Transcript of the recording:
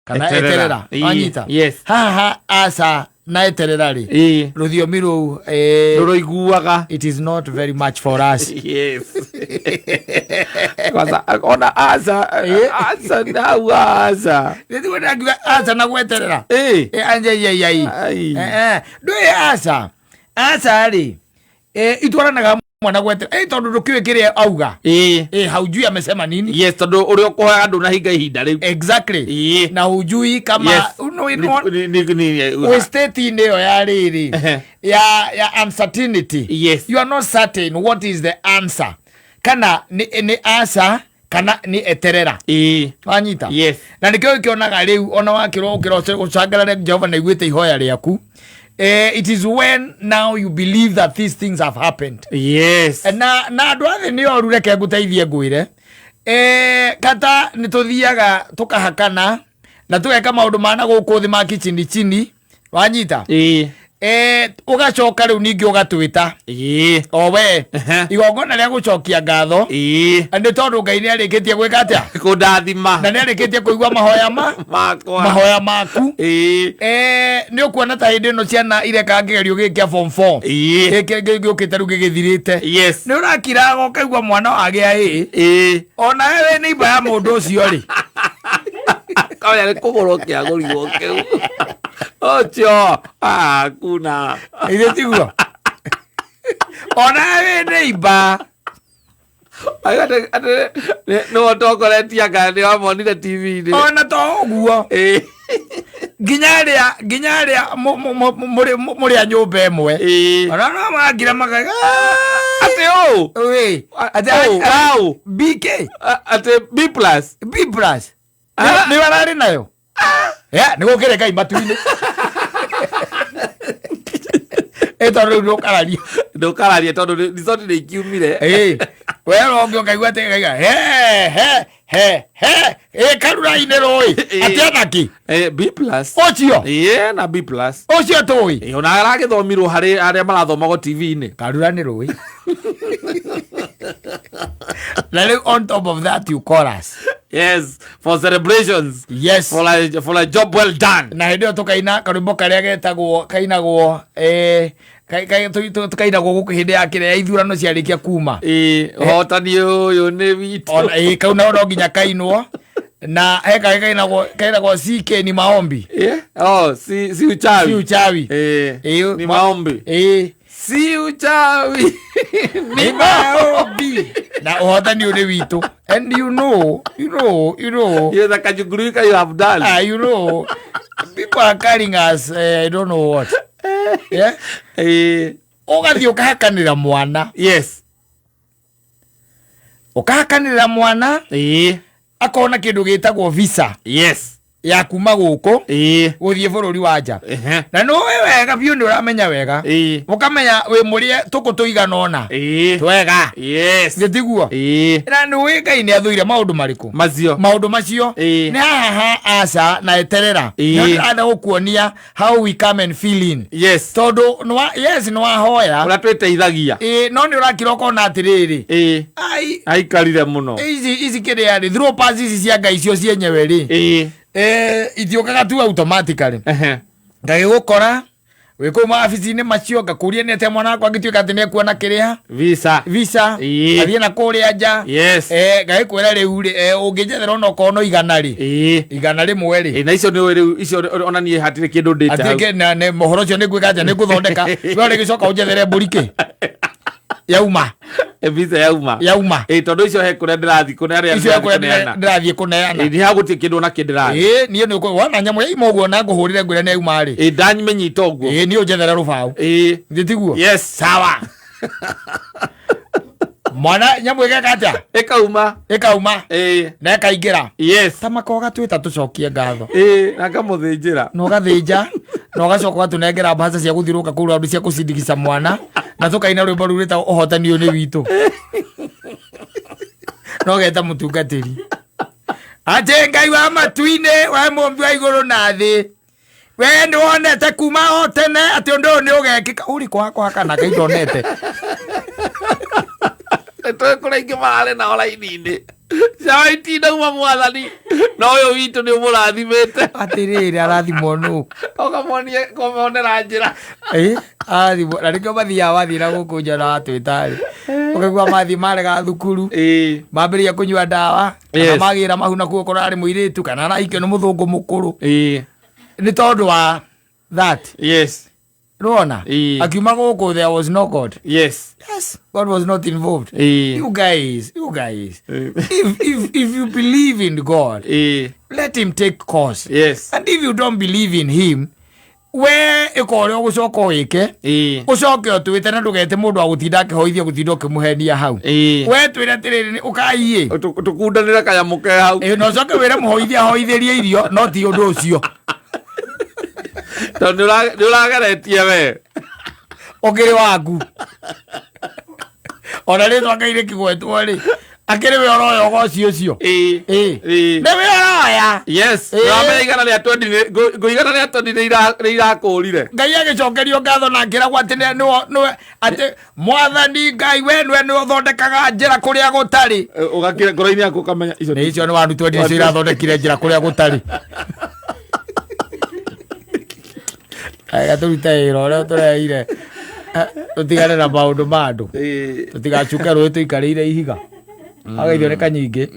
Kana Eterera. eterera. Ĩĩ, Wanyita? Yes. Haha aca na eterera rĩ, Ĩĩ. rũthiomi rũu Rũroiguaga. It is not very much for us. Yes. Kwanza ona aca. Ĩĩ. Aca hau aca. Nĩtiguo ndĩrakiuga aca na gweterera. Ĩĩ. Anjaiaiai. Ai. Ndũĩ aca aca rĩ, itwaranaga mwana gweterera, tondũ ndũkĩũĩ kĩrĩa auga. Ĩĩ. Haujui amesema nini. Yes, tondũ ũrĩa ũkũhoyaga ndũnahinga ihinda rĩu. Exactly. Ĩĩ. Na hujui kama wĩ state-inĩ ĩyo ya rĩrĩ ya uncertainty. You are not certain what is the answer, kana nĩ aca kana nĩ eterera. Ĩĩ. Wanyita? Yes. Na nĩkĩo gĩkĩonaga rĩu ona wakĩrwo ũkĩra ũcangarare Jehova na iguĩte ihoya rĩaku. It is when now you believe that these things have happened. Na andũ a thĩ nĩ oru, reke ngũteithie ngwĩre, kata nĩ tũthiaga tũkahakana na tũgeka maũndũ ma na gũkũ thĩ ma kichini chini, wanyita? Ĩĩ. Ũgacoka rĩu ningĩ ũgatwĩta o we igongona rĩa gũcokia ngatho nĩ tondũ Ngai nĩ arĩkĩtie gwĩka atĩa? Kũndathima. Na nĩ arĩkĩtie kũigua mahoya ma makwa. Mahoya maku. Ĩĩ. Nĩ ũkuona ta hĩndĩ ĩno ciana ireka kĩgerio gĩkĩ kĩa form 4 gĩkĩ gĩũkĩte rĩu gĩgĩthirĩte, nĩ ũrakiraga ũkaigua mwana wagĩa ĩ ona we wĩ neighbor ya mũndũ ũcio rĩ. Kawaya nĩ kũgũrwo kĩagũrirwo kĩu ũcio hakuna. Ithe tiguo ona we wĩ neighbor. Nĩwe ũtongoretie anga nĩ wamonire TV-inĩ. Ona to ũguo, nginya arĩa mũrĩ a nyũmba ĩmwe, ona no mangira makaiga Atĩ ũũ. Ĩ, atĩ Ũũ, wow. BK. Atĩ B plus. B plus. Nĩ ararĩ nayo. Ya, nĩ gũkĩrĩ Ngai matu-inĩ. Ĩ tondũ rĩu ndũkararia. Ndũkararia tondũ result nĩ ikiumire. Ĩ, wera ũngĩ ũkaigua atĩ ngaiga he he he he ĩ karura-inĩ rũĩ atĩ anaki. B plus. Ũcio. Ĩĩ, na B plus. Ũcio tũĩ. Ona aragĩthomirwo harĩ arĩa marathomagwo TV-inĩ. Karura nĩ rũĩ na rĩu on top of that you call us. Yes, for celebrations. For a job well done. Na hĩndĩ ĩyo tũkaina karwĩmbo karĩa getagwo kainagwo, tũkainagwo gũkũ hĩndĩ ya kĩrĩa ya ithurano ciarĩkia kuma. Ĩĩ, ũhotani ũyũ nĩ witũ. Ona kau nao no nginya kainwo na he kangĩ kainagwo CK ni maombi. Oh, si uchawi. Si uchawi. Ĩĩ, ni maombi. Si uchawi. Ni maombi na ũhotani ũyũ nĩ witũ and you know You're the kajugurika you have done. Ah, people are carrying us, I don't know what, yeah. Ũgathiĩ ũkahakanĩra mwana. Ũkahakanĩra mwana akona kĩndũ gĩtagwo visa ya kuma gũkũ gũthiĩ bũrũri wa nja. Na nĩ ũĩ wega biũ, nĩ ũramenya wega, ũkamenya wĩ mũrĩe tũkũ tũigana ũna twega. Gĩtiguo? Na nĩ ũĩ Ngai nĩ athũire maũndũ marĩkũ? Macio. Maũndũ macio. Nĩ haha ha aca na eterera. Nĩ ndĩrenda gũkuonia how we come and fill in. Tondũ yes, nĩ wahoya. Ũrĩa twĩteithagia. Ĩĩ, no nĩ ũrakira ũkona atĩrĩrĩ, ai, Aikarire mũno. Ici kĩrĩa rĩ, through pass ici cia Ngai cio cienyewe rĩ, itiũkaga tu automatically. Ngagĩgũkora wĩ kũu mawabici-inĩ macio, ngakũria nĩ atĩa mwana wakwa angĩtuĩka atĩ nĩ ekuona kĩrĩa Visa. Visa athiĩ na kũrĩa nja. Ngagĩkwĩra rĩu rĩ, ũngĩnjethera ona okorwo no 100 rĩ, 100 rĩ. Ĩĩ, na icio nĩ ũĩ rĩu icio ona niĩ hatirĩ kĩndũ ndĩte hau. Atĩ na ũhoro ũcio nĩ ngwĩka atĩa, nĩ ngũthondeka we ũrĩgĩcoka ũnjethere mbũri kĩ yauma. Visa yauma. Yauma. Ĩĩ, tondũ icio he kũrĩa ndĩrathiĩ kũrĩa icio kũrĩa kũneana. Ndĩrathiĩ kũneana. Ĩĩ, nĩ hagũtirĩ kĩndũ ona kĩ ndĩrathiĩ. Ĩĩ, niĩ nĩ wona nyamũ yaima ũguo na ngũhũrĩre ngwĩre nĩ yauma rĩ. Ĩĩ, ndamĩnyita ũguo. Ĩĩ, niĩ ũnjethere rũbaũ. Githĩ tiguo? Yes. Sawa, mwana nyamũ ĩgeka atĩa? Ĩkauma. Ĩkauma. Na ĩkaingĩra. Ta makoga twĩta tũcokie ngatho. Ĩĩ, na ngamũthĩnjĩra. Na ũgathĩnja na ũgacoka ũgatũnengera mbaca cia gũthiũrũrũka kũu raũndi cia kũcindikica mwana na tũkaina rwĩmbo rũu rwĩtagwo ũhotani ũyũ nĩ witũ na ũgeta mũtungatĩri atĩ Ngai wa matu-inĩ, we mũmbi wa igũrũ na thĩ, we nĩ wonete kuma o tene atĩ ũndũ ũyũ nĩ ũgekĩka ũrĩ kwakwa kana Ngai ndonete. Nĩ tũĩ kũrĩa ingĩ mararĩ nao raini-inĩ. Cia itindauma mwathani na ũyũ witũ nĩ ũmũrathimĩte. Atĩrĩrĩ, arathimwo nũ? Ũkamonie kũmonera njĩra. Ĩ, arathimwo na nĩkĩo mathiaga wathiĩ na gũkũ nja na watwĩta rĩ, ũkaigua mathiĩ marega thukuru, mambĩrĩria kũnyua ndawa kana magĩra mahu nakuo, okorwo arĩ mũirĩtu kana arahikio nĩ mũthũngũ mũkũrũ, nĩ tondũ wa that. Rona akiuma gũkũ, there was no God. Yes, God was not involved. You guys, you guys, if you believe in God, let him take course. And if you don't believe in him, we ĩka ũrĩa ũgũcoka wĩke, ũcoke ũtwĩte na ndũgete mũndũ wa gũtinda akĩhoithia, gũtinda ũkĩmũhenia hau. We twĩre atĩrĩrĩ, ũkaiĩ. Tũkundanĩre kanyamũ ke hau. Ĩ, na ũcoke wĩre mũhoithia ahoithĩrie irio, no ti ũndũ ũcio. Tondũ nĩ ũrageretie we. Ũkĩrĩ waku ona rĩtwa Ngai rĩkĩgwetwo rĩ, akĩrĩ we ũroya ũgoci ũcio. Nĩ we ũroya. Ũramenya 120 ngũ 120 nĩ irakũrire. Ngai agĩcokerio ngatho na akĩragwo atĩ nĩwe atĩ mwathani Ngai we nĩwe nĩwe ũthondekaga njĩra kũrĩa gũtarĩ. Ũgakira ngoro-inĩ yaku ũkamenya icio. Nĩ icio nĩ 120 nĩcio irathondekire njĩra kũrĩa gũtarĩ. Ega tũrute wĩra ũrĩa tũreire. Tũtigane na maũndũ ma andũ. Tũtigacuke rũĩ tũikarĩire ihiga. Ageithio nĩ kanyingĩ.